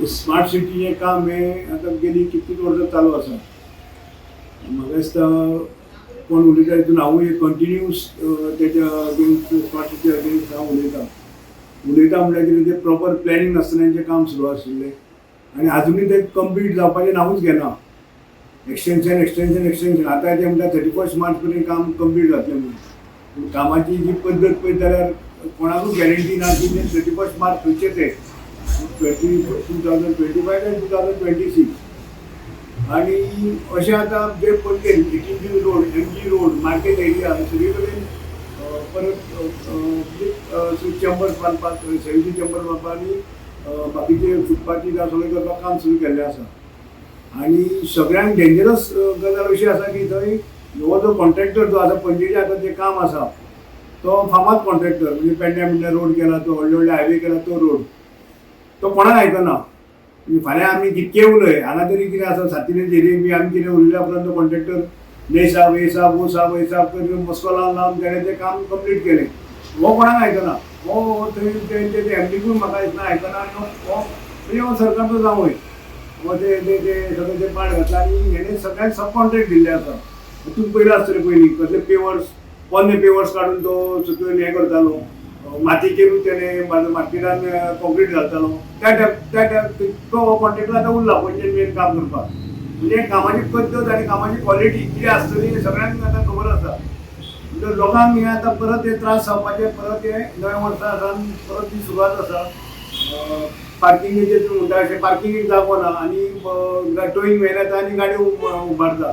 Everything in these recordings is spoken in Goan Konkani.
स्मार्ट सिटीचें काम हें आतां गेली कितलीं वर्सां चालू आसा. म्हाका दिसता कोण उलयता हितून हांवूय कंटिन्यूस तेच्या अगेन्स्ट, स्मार्ट सिटी अगेन्स्ट हांव उलयतां. उलयता म्हणल्यार कितें, तें प्रॉपर प्लॅनिंग नासतना तेंचें काम सुरू आशिल्लें आनी आजुनूय तें कंप्लीट जावपाचें नांवूच घेना. Extension, extension, extension. आतां ते म्हणटा 31 मार्च मेरेन काम कंप्लीट जातलें म्हणून. पूण कामाची जी पद्दत पळयत जाल्यार कोणाकूच गॅरंटी ना की ते 31 मार्च खंयचे, ते 2025 आनी 2026. आनी अशें आतां जे Panaji 18 road, MG road, market area, सगळे कडेन परत चेंबर्स बांदपाक, सेव्हन्टी चेंबर बांदपाक आनी बाकीचे फुटपाथी सगळें करपाक काम सुरू केल्लें आसा. आनी सगळ्यांक डेंजरस गजाल अशी आसा की थंय हो जो कॉन्ट्रॅक्टर जो आसा पणजेचें आतां जें काम आसा, तो फामाद कॉन्ट्रॅक्टर, म्हणजे पेडण्या बिडण्या रोड केला तो, व्हडले व्हडले हायवे केला तो रोड, तो कोणाक आयकना. म्हणजे फाल्यां आमी कितके उलय, हांगा तरी कितें आसा, सातिने एरियेक बी आमी कितें उलयल्या उपरांत तो कॉन्ट्रॅक्टर नहीं साहब, ये साहब, वो साहब, ये साहब करून, मस्को लावन लावन तेणें तें काम कंप्लीट केलें. हो कोणाक आयकना. हो थंय तेंचे एमडीकूय म्हाका दिसना आयकना. आनी हो हो म्हणजे हो सरकारचो जावंय, हो ते ते ते सगळे ते पाड घातला आनी हेणे सगळ्यांक सब कॉन्ट्रॅक्ट दिल्ले आसा. तूं पयलें आसतलें, पयलीं कसले पेवर्स, पोन्ने पेवर्स काडून तो सकयल हें करतालो, मातयेचेरूच तेणें मार्केटान कॉन्क्रीट घालतालो. त्या टायम तो कॉन्ट्रॅक्टर आतां उरला पणजेन मेन काम करपाक. म्हणजे कामाची पद्दत आनी कामाची क्वॉलिटी कितें आसतली हें सगळ्यांक आतां खबर आसा. म्हणजे लोकांक हे आतां परत हे त्रास जावपाचे, परत हे नव्या वर्सा सावन परत ती सुरवात आसा. पार्किंगेचेर तूं म्हणटा अशें, पार्किंगेक जागो ना आनी टोईंग व्हॅन येता आनी गाडयो उबारता.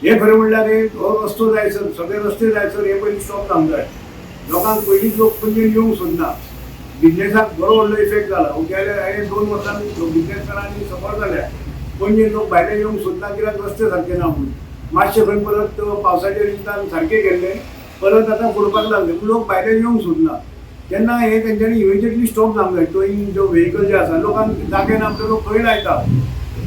हे खरें म्हणल्यार हे हो रस्तो जायसर, सगळे रस्ते जायसर हे पयलीं स्टॉप जावंक जाय. लोकांक पयलींच लोक पणजेन येवंक सोदना. बिजनेसाक बरो व्हडलो इफेक्ट जाला. गेल्या हे 2 वर्सां बिजनेसमॅनांनी सफर जाल्या. पणजे लोक भायले येवंक सोदना कित्याक रस्ते सारके ना म्हणून. मातशे खंय परत पावसाच्या निमतान सारके गेल्ले, परत आतां पडपाक लागले, पूण लोक भायले येवंक सोदना. तेन्ना हे तेंच्यांनी इमिजिएटली स्टॉप जावंक जाय. टोईंग जो व्हेकल जे आसा, लोकांक जागे ना म्हणटा, लोक खंय लायता?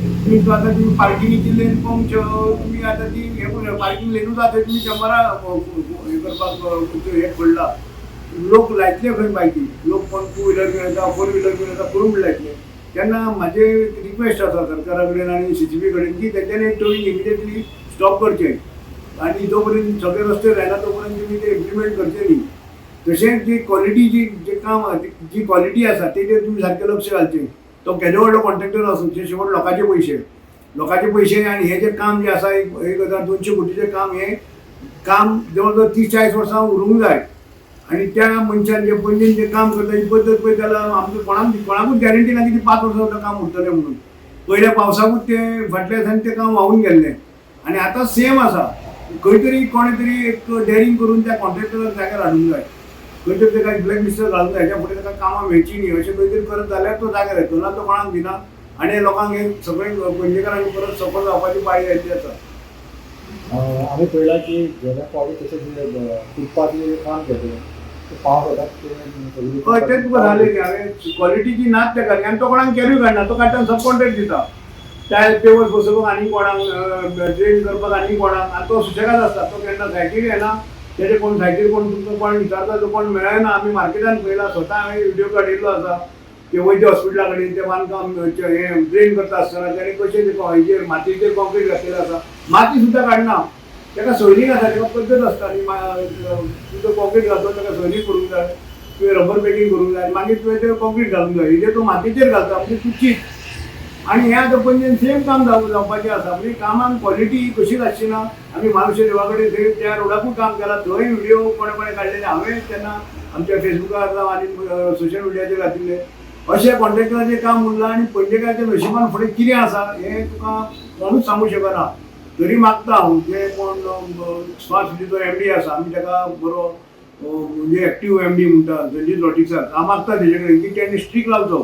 तुमी आतां तुमी पार्किंगेची लेन पळोवंक तुमी आतां ती हे पार्किंग लेनूच आतां तुमी चेंबरा हे करपाक हे पडला. लोक लायतले खंय बायकी? लोक कोण टू व्हिलर घेवन येता, फोर व्हिलर घेवन येता, करून म्हण लायतले? तेन्ना म्हाजें रिक्वेस्ट आसा सरकारा कडेन आनी सीसीबी कडेन की तेंच्यांनी टोईंग इमिजिएटली स्टॉप करचें आनी जो पर्यंत सगळे रस्ते जायना तो पर्यंत तुमी ते इम्प्लिमेंट करचे न्ही. तशेंच जी क्वॉलिटी जी जे काम आहा, जी क्वॉलिटी आसा तेजेर तुमी सारकें लक्ष घालचें. तो केदो व्हडलो कॉन्ट्रॅक्टर आसूं, ते शेवट लोकांचे पयशे, लोकांचे पयशे. आनी हें जें काम जें आसा, एक 1200 कोटीचें काम, हें काम जवळ जवळ 30-40 वर्सां उरूंक जाय. आनी त्या मनशान जे पणजेन जें काम करता ही पद्दत पळयत जाल्यार आमकां कोणाक कोणाकूच गॅरंटी ना की ती 5 वर्सां सुद्दां काम उरतलें म्हणून. पयल्या पावसाकूच ते फाटल्या दिसांनी तें काम व्हांवून गेल्लें आनी आतां सेम आसा. खंय तरी कोणें तरी एक डेरिंग करून त्या कॉन्ट्रॅक्टराक जाग्यार हाडूंक जाय. खंय तरी ताका ब्लॅक लिस्टार घालूंक जाय, हेच्या फुडें ताका कामां मेळची न्ही अशें खंय तरी करत जाल्यार तो जाग्यार येतलो, ना तो कोणाक दिना. आनी लोकांक हे सगळे पणजेकारांक परत सफर जावपाची पाळी आयिल्ली आसा. आमी पळयलां की गेल्या फावटी तशें जे फुटपाथीचें काम केलें, ते पावस येता ते सगळी हय, तें तुका जालें की हांवें क्वॉलिटीची नाच तेका आनी तो कोणाक कॅरी काडना. तो काडटा, सब कॉन्ट्रॅक्ट दिता, त्या पेवर्स बसोवपाक आनी कोणाक, ड्रेन करपाक आनी कोणाक. आनी तो सुशेगाद आसता. तो केन्ना सायटीर येना. तेजे कोण सायटीर कोण तुमकां कोण विचारता तो कोण मेळना. आमी मार्केटान पळयला, स्वता हांवें व्हिडिओ काडिल्लो आसा की वैद्य हॉस्पिटला कडेन ते बांदकाम हे ड्रेन करता आसतना तेणी कशें ते हेजेर मातयेचेर कॉन्क्रीट घातलेलें आसा. माती सुद्दां काडना. ताका सोयरीक आसा, ताका पद्दत आसता. आनी तुजो कॉन्क्रीट घालतो ताका सोयरीक करूंक जाय, तुवें रबर पॅकिंग करूंक जाय आनी मागीर तुवें ते कॉन्क्रीट घालूंक जाय. हेजेर तूं मातयेचेर घालता म्हणजे तूं चीत. आनी हें आतां पणजेन सेम काम जावपाचें आसा. म्हणजे कामाक क्वॉलिटी कशीच आसची ना. आमी म्हालवशे देवा कडेन थंय त्या रोडाकूय काम केलां. थंय व्हिडिओ कोणें कोणें काडलेले, हांवें तेन्ना आमच्या फेसबुकार जावं आनी सोशल मिडियाचेर घातिल्ले. अशें कॉन्ट्रॅक्टराचें काम उरलां आनी पणजेकाराच्या नशिबान फुडें कितें आसा हें तुका कोणूच सांगूंक शकना. तरी मागता हांव, जे कोण स्मार्ट सिटीचो एमडी आसा, आमी ताका बरो म्हणजे एक्टीव एमडी म्हणटा, रंजीत रॉड्रिग्साक, हांव मागता तेजे कडेन की तेणी स्ट्रीक लावचो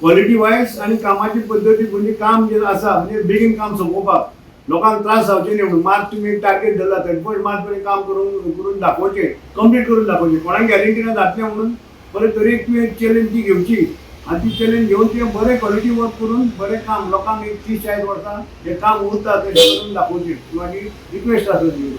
क्वॉलिटी वायज आनी कामाची पद्दती, म्हणजे काम जें आसा म्हणजे बेगीन काम सोंपोवपाक, लोकांक त्रास जावचे न्ही म्हणून. मार्च तुमी टार्गेट धरला, 31 मार्च मेरेन काम करून करून दाखोवचें, कंप्लीट करून दाखोवचें. कोणाक गॅरंटी ना जातलें म्हणून, परत तरी एक तुवें चॅलेंज ती घेवची आनी ती चॅलेंज घेवन तुवें बरें क्वॉलिटी वर्क करून बरें काम लोकांक एक 30-40 वर्सां हें काम उरता तें करून दाखोवचें. म्हाजी रिक्वेस्ट आसा तुजे.